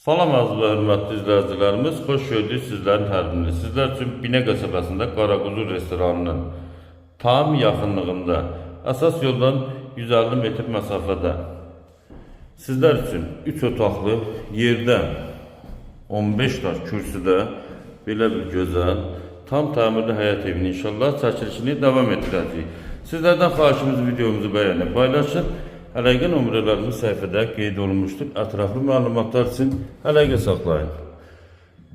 Salam əziz və hörmətli izləyicilərimiz, xoş gördük sizlərin hər birini. Sizlər üçün Binə qəsəbəsində Qaraquzu restoranının tam yaxınlığında, əsas yoldan 150 metr məsafədə sizlər üçün 3 otaqlı yerdən 15 daş kürsüdə belə bir gözəl, tam təmirli həyət evini inşallah çəkilişini davam etdirəcəyik. Sizlərdən xahişimiz videomuzu bəyənib paylaşın. Əlaqə nömrələrimiz səhifədə qeyd olunmuşdur. Ətraflı məlumatlar üçün əlaqə saxlayın.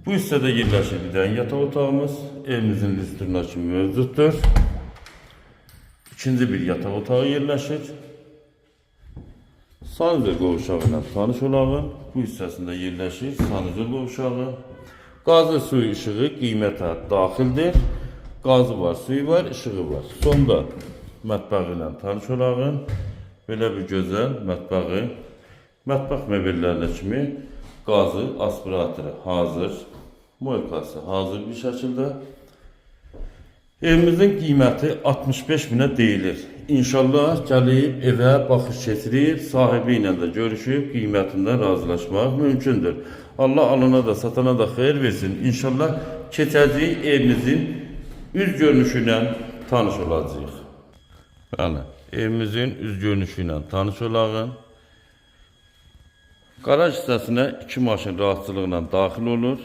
Bu hissədə yerləşir bir dənə yataq otağımız, evimizin lüstruna kimi mövcuddur. İkinci bir yataq otağı yerləşir. Sanuzel qovşağı ilə tanış olağın. Bu hissəsində yerləşir sanuzel qovşağı. Qazı suyu işığı qiymətə daxildir. Qazı var, suyu var, işığı var. Sonda mətbəxi ilə tanış olağın. Belə bir gözəl mətbəxi. Mətbəx mebellərinə kimi qazı, aspiratoru hazır, moykası hazır bir şəkildə. Evimizin qiyməti 65 minə deyilir. İnşallah gəlib evə baxış keçirib, sahibi ilə də görüşüb qiymətində razılaşmaq mümkündür. Allah alana da satana da xeyir versin. İnşallah keçəcəyik evimizin üz görünüşü ilə tanış olacağıq. Bəli, evimizin üz görünüşü ilə tanış olağın. Qaraj hissəsinə iki maşın rahatçılıqla daxil olur.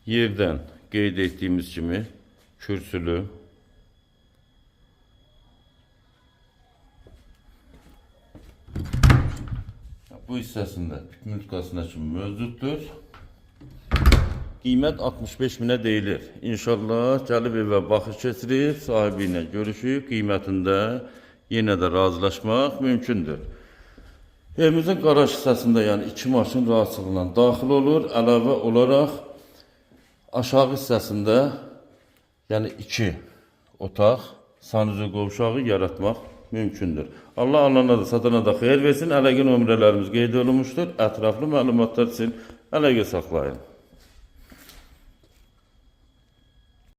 Yerdən qeyd etdiyimiz kimi kürsülü. Bu hissəsində bitmütkasına kimi mövcuddur. Qiymət 65 minə deyilir. İnşallah gəlib evə baxış keçirib, sahibi ilə görüşüb, qiymətində yenə də razılaşmaq mümkündür. Evimizin qaraj hissəsində yəni iki maşın rahatçılıqla daxil olur. Əlavə olaraq aşağı hissəsində yəni iki otaq, sanuzel qovşağı yaratmaq mümkündür. Allah alana da satana da xeyir versin. Əlaqə nömrələrimiz qeyd olunmuşdur. Ətraflı məlumatlar üçün əlaqə saxlayın.